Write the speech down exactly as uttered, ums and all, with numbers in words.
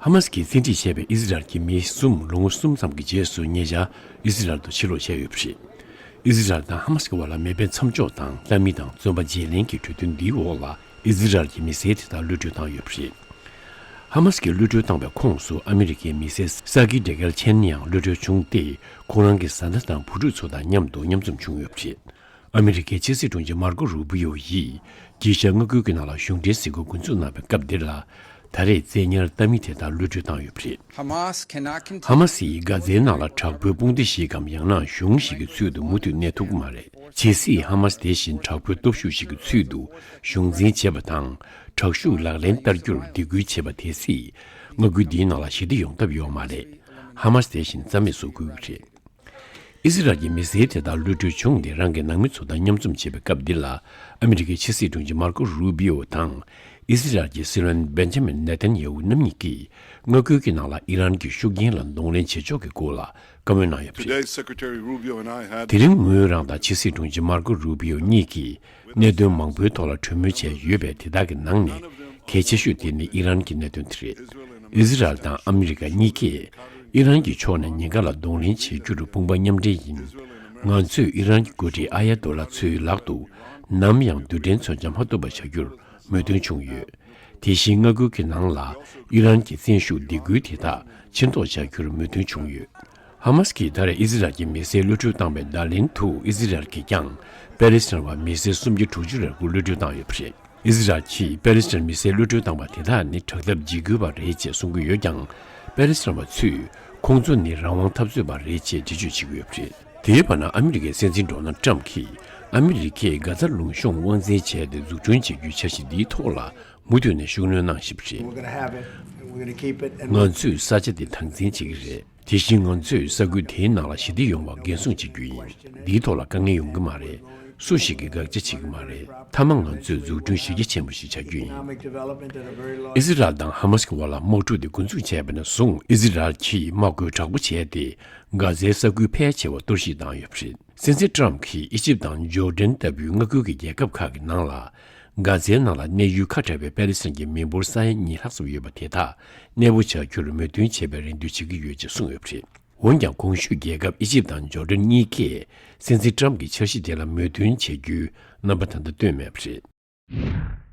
ཧ་མ་སི་གིས་བཙན་ཁྲིད་བྱས་པའི་ཨི་ཟི་རལ་གྱི་མི་གསུམ་ལོ་ངོ་གསུམ་ཙམ་གྱི་རྗེས་སུ་ཉེ་ཆར་ཨི་ཟི་རལ་དུ་ཕྱིར་ལོག་བྱས་ཡོད་པ་རེད། ཨི་ཟི་རལ་དང་ཧ་མ་སི་གི་བར་ལ་མེ་འཕེན་མཚམས་འཇོག་དང་ལྷ་མི་དང་བཙོན་པ་བརྗེ་ལེན་གྱི་གྲོས་མཐུན་འདིའི་འོག་ལ་ཨི་ཟི་རལ་གྱི་མི་སེར་དེ་དག་གློད་གྲོལ་བཏང་ཡོད་པ་རེད། ཧ་མ་སི་གིས་གློད་གྲོལ་བཏང་བའི་ཁོངས་སུ་ཨ་མི་རི་ཀའི་མི་སེར་ས་ཀི་ཌེ་གལ་ཆེན་ཡང་གློད་གྲོལ་བྱུང་སྟེ། ཁོང་རང་གི་བཟའ་ཟླ་དང་བུ་ཕྲུག་ཚོ་དང་མཉམ་དུ་མཉམ་འཛོམས་བྱུང་ཡོད་པ་རེད། ཨ་མི་རི་ཀའི་ཕྱི་སྲིད་དྲུང་ཆེ་མར་ཀོ་རུ་བི་ཡོ་ཡིས་དཀྱིལ་ཤར་མངའ་ཁུལ་གྱི་ནང་ལ་གཞུང་འབྲེལ་གཟིགས་སྐོར་འགོ་འཛུགས་གནང་བའི་སྐབས་འདིར་ལ། ད་རེས་བཙན་ཉར་ལྟ་མི་དེ་དག་གློད་གྲོལ་བཏང་ཡོད་པ་རེད། Hamas cannot continue ཧ་མ་སིས་གྷ་ཛའི་ནང་ལ་དྲག་པོའི་དཔུང་སྡེ་ཞིག་གམ་ཡང་ན་གཞུང་ཞིག་གི་ཚུལ་དུ་མུ་མཐུད་གནས་ཐུབ་ཀྱི་མ་རེད། ཇི་སྲིད་ཧ་མ་སི་དེ་བཞིན་དྲག་པོའི་སྟོབས་ཤུགས་ཤིག་གི་ཚུལ་དུ་གཞུང་འཛིན་བྱེད་པ་དང་། དྲག་ཤུགས་ལག་ལེན་བསྟར་རྒྱུར་སྡིགས་སྐུལ་བྱེད་པ་དེ་སྲིད་མངའ་ཁུལ་འདིའི་ནང་ལ་ཞི་བདེ་ཡོང་ཐབས་ཡོད་མ་རེད། ཧ་མ་སི་དེ་བཞིན་རྩ་མེད་བཟོ་དགོས་ཀྱི་རེད། ཨི་ཟི་རལ་གྱི་མི་སེར་དེ་དག་གློད་གྲོལ་བྱུང་སྟེ་རང་གི་ནང་མི་ཚོ་དང་མཉམ་འཛོམས་བྱེད་པའི་སྐབས་འདི་ལ། ཨ་མི་རི་ཀའི་ཕྱི་སྲིད་དྲུང་ཆེ་མར་ཀོ་རུ་བི་ཡོ་དང་། ཨི་ཟི་རལ་གྱི་སྲིད་བློན་བེན་ཇ་མིན་ནེ་ཐན་ཡ་ཧུ་རྣམ་གཉིས་ཀྱིས། མངའ་ཁུལ་གྱི་ནང་ལ་ཨི་རན་གྱི་ཤུགས་རྐྱེན་ལ་གདོང་ལེན་བྱེད་ཕྱོགས་ཀྱི་སྐོར་ལ་བཀའ་མོལ་གནང་ཡོད་པ་རེད། Today, Secretary Rubio and I had དེ་རིང་ངོས་རང་དང་ཕྱི་སྲིད་དྲུང་ཆེ་མར་ཀོ་རུ་བི་ཡོ་གཉིས་ཀྱིས་གནད་དོན་མང་པོའི་ཐོག་ལ་གྲོས་མོལ་བྱས་ཡོད་པས། དེ་དག་གི་ནང་ནས་གལ་ཆེ་ཤོས་དེ་ནི་ཨི་རན་གྱི་གནད་དོན་དེ་རེད། ཨི་ཟི་རལ་དང་ཨ་མི་རི་ཀ་གཉིས་ཀས་ཨི་རན་གྱི་ཕྱོགས་ནས་ཉེན་ཁ་ལ་གདོང་ལེན་བྱེད་རྒྱུར་དཔུང་པ་མཉམ་འབྲེལ་ཡིན། ང་ཚོས་ཨི་རན་གྱི་འགོ་ཁྲིད་ཨ་ཡ་ཏོ་ལ་ཚོའི་ལག་ཏུ་ནམ་ཡང་རྡུལ་ཕྲན་མཚོན་ཆ་མ་ཐོབ་པ་བྱ་རྒྱུར་མོས་མཐུན་བྱུང་ཡོད། དེ་བཞིན་མངའ་ཁུལ་གྱི་ནང་ལ་ཨི་རན་གྱི་བཙན་ཤུགས་སྡིགས་སྐུལ་དེ་དག་ཕྱིར་འདོགས་བྱ་རྒྱུར་མོས་མཐུན་བྱུང་ཡོད། ཧ་མ་སི་གིས་ད་རེས་ཨི་ཟི་རལ་གྱི་མི་སེར་གློད་གྲོལ་བཏང་བའི་བརྡ་ལན་དུ། ཨི་ཟི་རལ་གྱིས་ཀྱང་པེ་ལེ་སི་ཐན་བ་མི་སེར་སུམ་བརྒྱ་དྲུག་ཅུ་རེ་དགུ་གློད་གྲོལ་བཏང་ཡོད་པ་རེད། ཨི་ཟི་རལ་གྱིས་པེ་ལེ་སི་ཐན་མི་སེར་གློད་གྲོལ་བཏང་བ་དེ་དག་ནི་དྲག་འཐབ་འཇིགས་སྐུལ་བ་རེད་ཅེས་གསུང་གི་ཡོད་ཀྱང་། པེ་ལེ་སི་ཐན་བ་ཚོས་ཁོང་ཚོ་ནི་རང་དབང་འཐབ་རྩོད་པ་རེད་ཅེས་འགྲེལ་བརྗོད་བྱེད་ཀྱི་ཡོད་པ་རེད། དེའི་བར་ན། ཨ་མི་རི་ཀའི་སྲིད་འཛིན་ཌོ་ནལ་ཊམ་གྱིས་ཨ་མི་རི་ཀས་གྷ་ཛ་ལུང་གཤོང་དབང་འཛིན་བྱས་ཏེ་འཛུགས་སྐྲུན་བྱེད་རྒྱུའི་འཆར་གཞི་འདིའི་ཐོག་ལ་མུ་མཐུད་ནས་ཤུགས་སྣོན་གནང་བཞིན་པ་རེད། We're gonna have it, and we're gonna keep it, and ང་ཚོས་ས་ཆ་འདི་སྟངས་འཛིན་བྱེད་ཀྱི་རེད། དེ་བཞིན་ང་ཚོས་ས་ཁུལ་དེའི་ནང་ལ་ཞི་བདེ་ཡོང་བར་འགན་སྲུང་བྱེད་རྒྱུ་ཡིན། འདིའི་ཐོག་ལ་དཀའ་ངལ་ཡོང་གི་མ་རེད། སུ་ཞིག་གིས་དགག་བྱ་བྱེད་ཀྱི་མ་རེད། མཐའ་མ་ང་ཚོས་འཛུགས་སྐྲུན་གཞི་རྒྱ་ཆེན་པོ་ཞིག་བྱ་རྒྱུ་ཡིན། Economic development at a very large ཨི་ཟི་རལ་དང་ཧ་མ་སི་གི་བར་ལ་དམག་འཁྲུག་དེ་འགོ་འཛུགས་བྱས་པ་ནས་བཟུང་། ཨི་ཟི་རལ་གྱིས་དམག་བཀོད་དྲག་པོ་བྱས་ཏེ། གྷ་ཛའི་ས་ཁུལ་ཕལ་ཆེ་བ་གཏོར་བཤིག་བཏང་ཡོད་པ་རེད། སྲིད་འཛིན་ཊམ་གྱིས་ཨི་ཇིབ་དང་ཇོར་ཌན་ལྟ་བུའི་མངའ་ཁུལ་གྱི་རྒྱལ་ཁབ་ཁག་གི་ནང་ལ། གྷ་ཛའི་ནང་ལ་གནས་ཡུལ་ཁ་བྲལ་བའི་པེ་ལེ་སི་ཐན་གྱི་མི་འབོར་ས་ཡ་གཉིས་ལྷག་ཙམ་ཡོད་པ་དེ་དག་གནས་སྤོ་བྱ་རྒྱུར་མོས་མཐུན་བྱེད་པའི་རེ་འདུན་བྱེད་ཀྱི་ཡོད་ཅེས་གསུངས་ཡོད་པ་རེད། འོན་ཀྱང་། གོང་ཞུས་རྒྱལ་ཁབ་ཨི་ཇིབ་དང་ཇོར་ཌན་གཉིས་ཀས་སྲིད་འཛིན་ཊམ་གྱི་འཆར་གཞི་དེ་ལ་མོས་མཐུན་བྱེད་རྒྱུའི་རྣམ་པ་ད་ལྟ་བཏོན་མེད་པ་རེད།